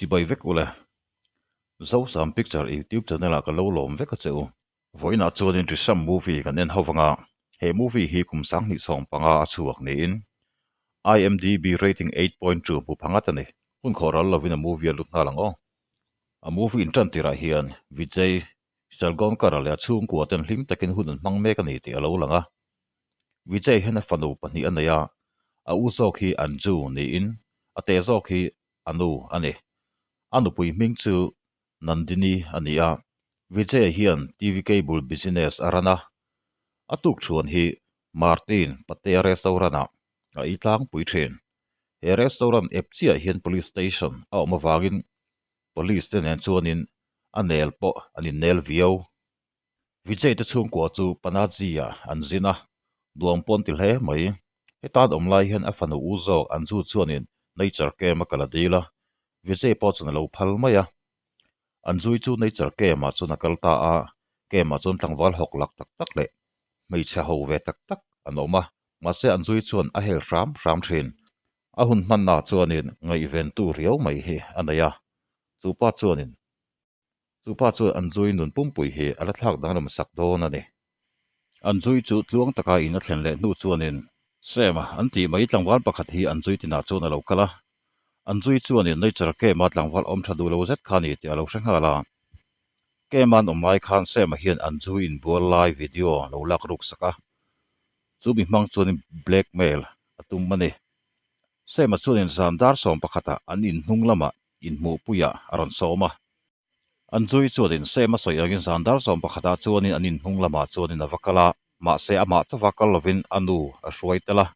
Chibai vek ule. Zosam Picture YouTube channel ah ka lo lawm vek a che u. Vawiinah chuanin Trisam movie kan en ho vanga, he movie hi kum 2015 a chhuak niin IMDb rating 8.2 hmu pha ngat a ni. Hun khawh ral lovin a movie a lut nghal ang aw. A movie intan tirah hian Vijay Salgaonkar-a leh a chhungkua ten hlim takin hun an hmang mek a ni tih a lo lang a. Vijay hian a fanu pahnih a nei a, a u zawk hi Anju niin a te zawk hi Anu a ni. A nupui hming chu Nandini a ni a, Vijay hian TV cable business a run a. A tukchhuan hi Martin Patea restaurant-ah a ei tlangpui thin. He restaurant ep chiah hian police station a awm avangin police te nen chuanin a nel pawh an innel viau. Vijay te chhungkua chu Panaji-ah an zin a, nuam pawh an ti hle mai. Hetan awm lai hian a fanu u zawk Anju chuanin nature camp a kal a dil a, Vijay pawh chuan a lo phal mai a. Anjui chu nature camp-ah chuan a kal ta a, camp-ah chuan tlangval hawk lak tak tak leh hmeichhe ho ve tak tak an awm a, mahse Anjui chuan a hel hram hram thin. A hun hmanna chuanin ngaihventu riau mai hi a nei a, chu pa chuanin Chu pa chuan an zui nun pumpui hi a la thlak danglam sak dawn a ni. An zui chu tluang taka in a thlen leh hnu chuanin Sam-a an tih mai tlangval pakhat hi an zui tinah chuan a lo kal a. An zui chuanin Nature Camp-a tlangval awm tha duh lo zet kha a ni tih a lo hre nghal a. Camp-a an awm lai khan Sam-a hian an zui inbual lai video lo lak ruk sak a. Chu mi hmang chuanin blackmail a tum a ni. Sam-a chuanin zan dar sawm pakhatah an inhnung lamah inhmuhpuiah a rawn sawm a. An zui chuanin Sam a sawi angin zan dar 11ah chuanin an inhnung lamah chuanin a va kal a, mahse amah chauha kal lovin a nu a hruai tel a.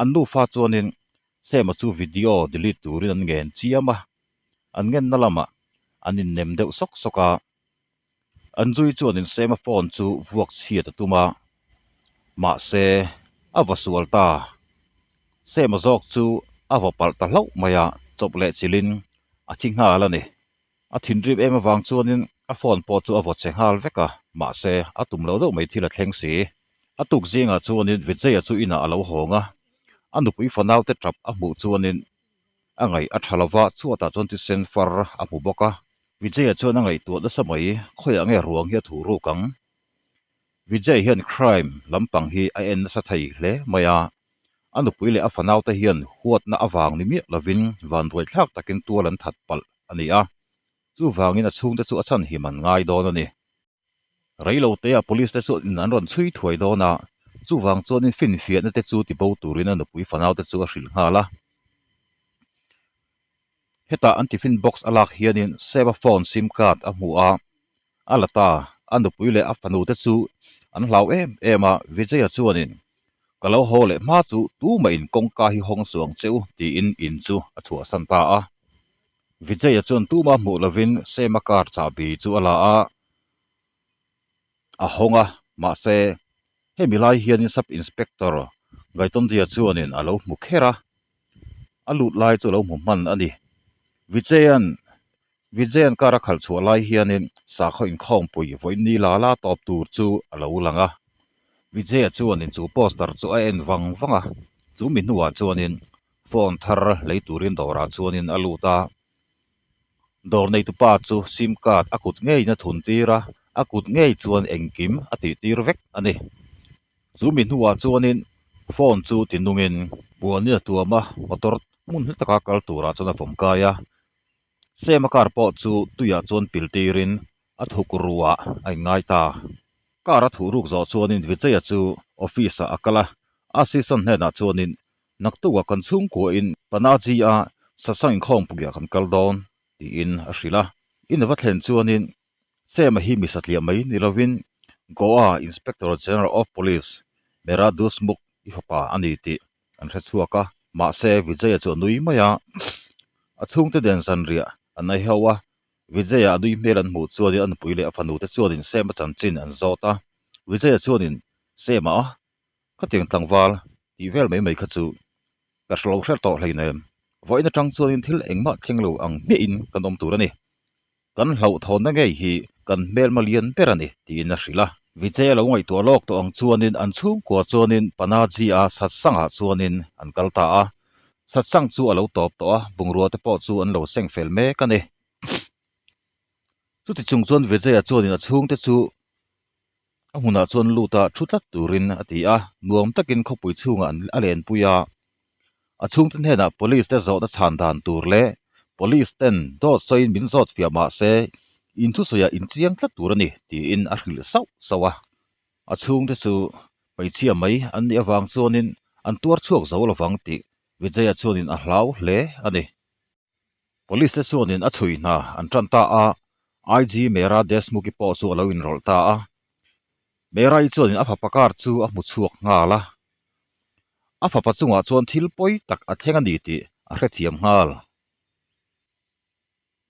An nufa chuanin Sam-a chu video delete turin an ngen chiam a, an ngenna lamah an innem deuh sawk sawk a. An zui chuanin Sam-a phone chu vuak chhiat a tum a, mahse a va sual ta. Sam-a zawk chu a va palh ta hlauh mai a, chawp leh chilhin a thi nghal a ni. A thinrim em avang chuanin a phone pawh chu a vaw che nghal vek a, mahse a tum lo deuh mai thil a thleng si. A tuk zingah chuanin Vijay-a chu inah a lo hawng a, a nupui fanaute tap a hmuh chuanin A ngaih a tha lova, chhuatah chuan thisen far a hmu bawk a. Vijay-a chuan a ngaihtuah nasa mai, khawiah nge ruang hi a thuh ruk ang? Vijay hian crime lampang hi a en nasa thei hle mai a, a nupui leh a fanaute hian huatna avang ni miah lovin vanduaithlak takin tual an that palh a ni a, chuvangin a chhungte chu a chhanhim an ngai dawn a ni. Reilotea police te chuan an rawn chhui thuai dawn a, chuvang chuanin finfiahna te chu tibo turin a nupui fanau te chu a hrilh nghal a. Hetah an tiffin box a lak hianin Seba phone sim card a hmu a, a la ta. A nupui leh a fanu te chu an hlau em em a, Vijaya chuanin, Ka lo haw leh hma chu tumahin kawngka hi hawng suang che u tiin in chu a chhuahsan ta a. Vijaya chuan tuma hmuh lovin Sema car chahbi chu a la a, a hawng a, mahse hemi lai hianin Sub Inspector Gaitondia chuanin a lo hmu kher a, a lut lai chu a lo hmu hman a ni. Vijayan Vijayan car a khalh chhuah lai hianin sakhaw inkhawmpui vawiin la la tawp tur chu a lo lang a. Vijaya chuanin chu poster chu a en vang vang a, chu mi hnuah chuanin Phone thar lei turin dawrah chuanin a lut a, dawr neitupa chu sim card a kut ngeiin a thun tir a, a kut ngei chuan engkim a tih tir vek a ni. Chu mi hnuah chuanin phone chu ti nungin puanin a tuam a, motor hmun hla taka kal turah chuan a vawm kai a, Sema car pawh chu tuiah chuan pil tirin a thuk ruah a inngai ta. Car a thuh ruk zawh chuanin Vijaya chu office ah a kal a, assistant hnenah chuanin Naktukah kan chhungkuahin Panaji-a satsang inkhawmpuiah kan kal dawn, tiin a hrilh a. In va thlen chuanin Sema hi mi satliah mai ni lovin Goa Inspector General of Police Mera Deshmukh i fapa a ni tih an hre chhuak a. Mahse, Vijaya chu a nui mai a, a chhungte nen zanriah an ei ho a. Vijaya a nui hmel an hmuh chuanin a nupui leh a fanute chuanin Sema chanchin an zawt a. Vijaya chuanin Sema a Khatiang tlangval tih vel mai mai kha chu ka hre lo hre tawh hleinem. Vawiin atang chuanin thil engmah thleng lo ang hmiahin kan awm tur a ni. Kan hlauhthawnna ngei hi kan hmelma lian ber a ni tiin a hrilh a. Vijay a lo ngaihtuah lawk tawh ang chuanin an chhungkua chuanin Panaji-a satsangah chuanin an kal ta a. Satsang chu a lo tawp tawh a, bungrua te pawh chu an lo seng fel mek a ni. Chuti chung chuan Vijaya chuanin a chhungte chu a hmunah chuan lut a, thu tlat turin a ti a, nuam takin khawpui chhungah an a lenpui a. A chhungte hnenah police te zawhna chhan dan tur leh police ten dawt sawiin min zawt fiah mah se in thusawiah in chiang tlat tur a ni tiin a hrilh sauh sauh a. A chhungte chu hmeichhia mai an nih avang chuanin an tuar chhuak zo lovang tih Vijaya chuanin a hlau hle a ni. Police te chuanin a chhui hna an tan ta a, IG Meera Deshmukh-i pawh chu a lo inrawlh ta a. Meera-i chuanin a fapa car chu a hmu chhuak nghal a. A fapa chungah chuan thil pawi tak a thleng a ni tih a hrethiam nghal.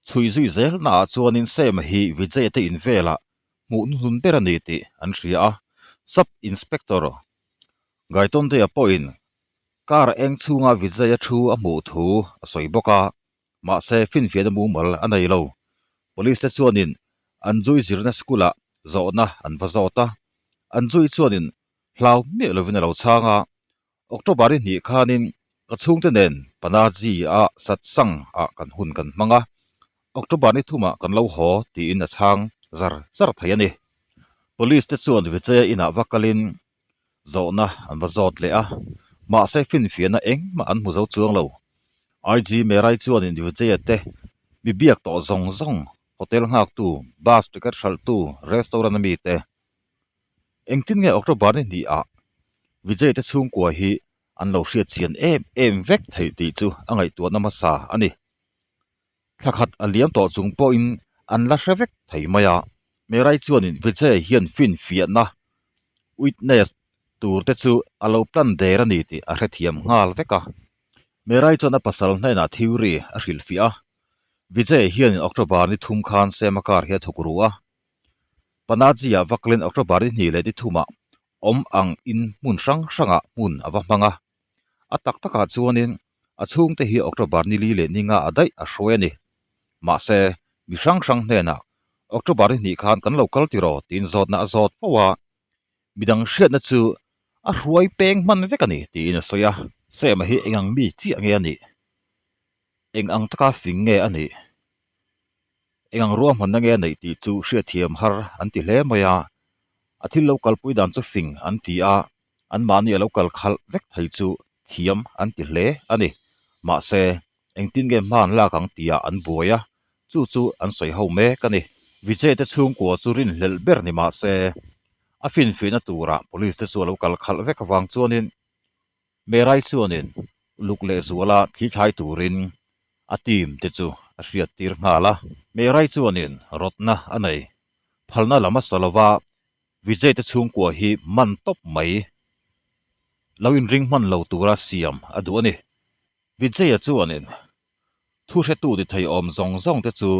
Chhui zui zel naah chuanin Sema hi Vijay-a te in velah hmuh hnuhnun ber a ni tih an hria a, Sub Inspector Gaitonde-a pawhin Car eng chhunga Vijay-a thu a hmuh thu a sawi bawk a, mahse finfiahna mumal a nei lo. Police te chuanin Anjui zirna school-ah zawhna an va zawt a, Anjui chuanin hlau miah lovin a lo chhang a, October-i hnih khanin ka chhungte nen Panaji-a satsang ah kan hun kan hmang a, October ni thumah kan lo haw tiin a chhang zar zar thei a ni. Police te chuan Vijay-a inah va kalin zawhna an va zawt leh a, mahse finfiahna engmah an hmu zo chuang lo. IG Merai chuanin Vijaya te mi biak tawh zawng zawng, hotel nghaktu, bus ticket hralhtu, restaurant a mite. Engtin nge October ni hnihah Vijay te chhungkua hi an lo hriat chian em em vek theih tih chu a ngaihtuahna hmasa a ni. Thla khat a liam tawh chung pawhin an la hre vek thei mai a, Merai chuanin Vijay hian finfiahna, witness, tur te chu a lo plan der a ni tih a hrethiam nghal vek a. Merai chuan a pasal hnenah theory a hrilhfiah a, Vijay hianin October ni thum khan Sema car hi a thuk ru a. Panaji-ah vaklin October ni hnih leh ni thumah awm ang in hmun hrang hrangah hmun a va hmang a. A tak takah chuanin a chhungte hi October ni li leh ni nga a daih a hruai a ni. Mahse, mi hrang hrang hnenah October ni hnih khan kan lo kal tiraw tiin zawtna a zawt fo a, midang hriatna chu a hruai peng hman vek a ni tiin a sawi a. Sema hi eng ang mi chiah nge a nih? Eng ang taka fing nge a nih? Eng ang ruahmanna nge a neih tih chu hriatthiam har an ti hle mai a, a thil lo kalpui dan chu fing an ti a, anmahni a lo kal khalh vek thei chu thiam an ti hle a ni. Mahse, engtin nge hma an lak ang tihah an buai a, chu chu an sawi ho mek a ni. Vijay te chhungkua chu rinhlelh ber ni mah se, a finfiahna turah police te chu a lo kal khalh vek avang chuanin Merai chuanin uluk leh zuala thli thlai turin a team te chu a hriat tir nghal a. Merai chuanin rawtna a nei. Phalna lam a sa lova, Vijay te chhungkua hi man tawp mai. Lo inring hman lo tura siam a duh a ni. Vijay-a chuanin thu hretu ti thei awm zawng zawng te chu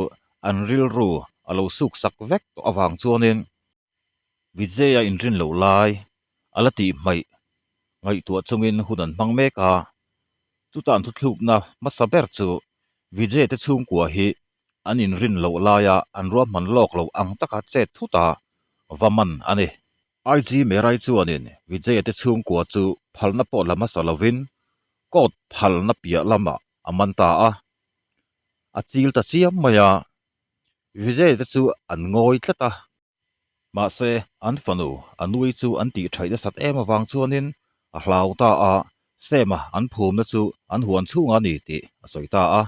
an rilru a lo suk sak vek tawh avang chuanin Vijay-a inrin loh lai a la tih hmaih ngaihtuah chungin hun an hmang mek a, chuta an thuthlukna hmasa ber chu Vijay te chhungkua hi an inrin loh laia an ruahman lawk lo ang taka chet thut a va man a ni. IG Merai chuanin Vijay-a te chhungkua chu phalna pawh la hmasa lovin court phalna piah lamah a man ta a, a chil ta chiam mai a. Vijay te chu an ngawi tlat a. Mahse, an fanu a nui chu an tih thaih nasat em avang chuanin a hlau ta a, Sema an phumna chu an huan chhungah a ni tih a sawi ta a.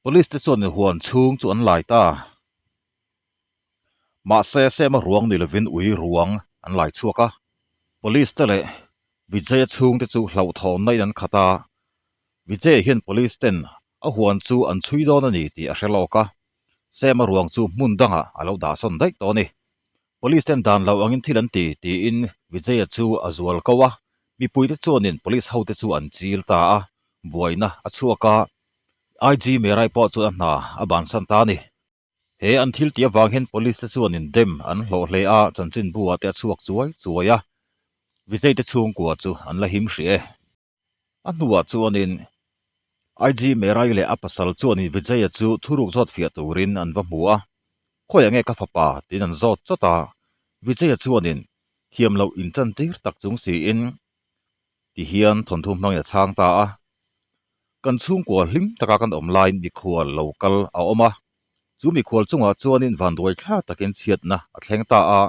Police te chuan huan chhung chu an lai ta. Mahse, Sema ruang ni lovin ui ruang an lai chhuak a. Police te leh Vijay-a chhungte chu hlauhthawnna in an khat a, Vijay hian police ten a huan chu an chhui dawn a ni tih a hre lawk a, Sam-a ruang chu hmun dangah a lo dahsawn daih tawh a ni. Police ten dan lo angin thil an ti tiin Vijay-a chu a zual ko a, mipuite chuanin police hote chu an chil ta a, buaina a chhuak a, IG Merai pawh chuan a hna a bansan ta a ni. He an thil tih avang hian police te chuanin dem an hlawh hle a, chanchinbu ah te a chhuak chuai chuai a, Vijay te chhungkua chu an la him hrih e. A hnuah chuanin IG Merai leh a pasal chuanin Vijaya chu thuruk zawt fiah turin an va hmu a, Khawiah nge ka fapa? tiin an zawt chawt a. Vijaya chuanin thiam loh inchantir tak chung siin ti hian thawnthu hmangin a chhang ta a. Kan chhungkua hlim taka kan awm laiin mikhual lo kal a awm a, chu mikhual chungah chuanin vanduai thla takin chhiatna a thleng ta a,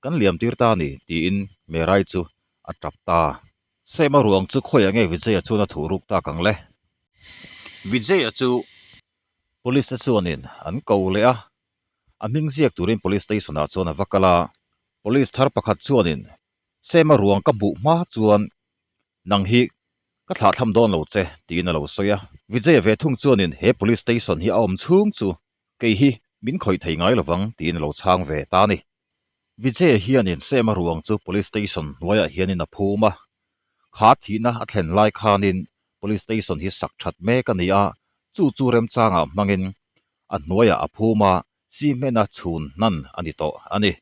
kan liam tir ta a ni, tiin Merai chu a tap ta. Sema ruang chu khawiah nge Vijay-a chuan a thuh ruk tak ang le? Vijay-a chu Police te chuanin an ko leh a, a hming ziak turin Police Station ah chuan a va kal a, Police thar pakhat chuanin Sema ruang ka hmuh hma chuan nang hi ka thlah thlam dawn lo che tiin a lo sawi a. Vijay-a ve thung chuanin he Police Station hi a awm chhung chu kei hi min khawih thei ngai lovang tiin a lo chhang ve ta a ni. Vijay-a hianin Sema ruang chu Police Station hnuaiah hianin a phum a, kha thihna a thlen lai khanin Police Station hi sak that mek a ni a, chu chu remchangah hmangin a hnuaiah a phum a, cement-a chhun hnan a ni tawh a ni.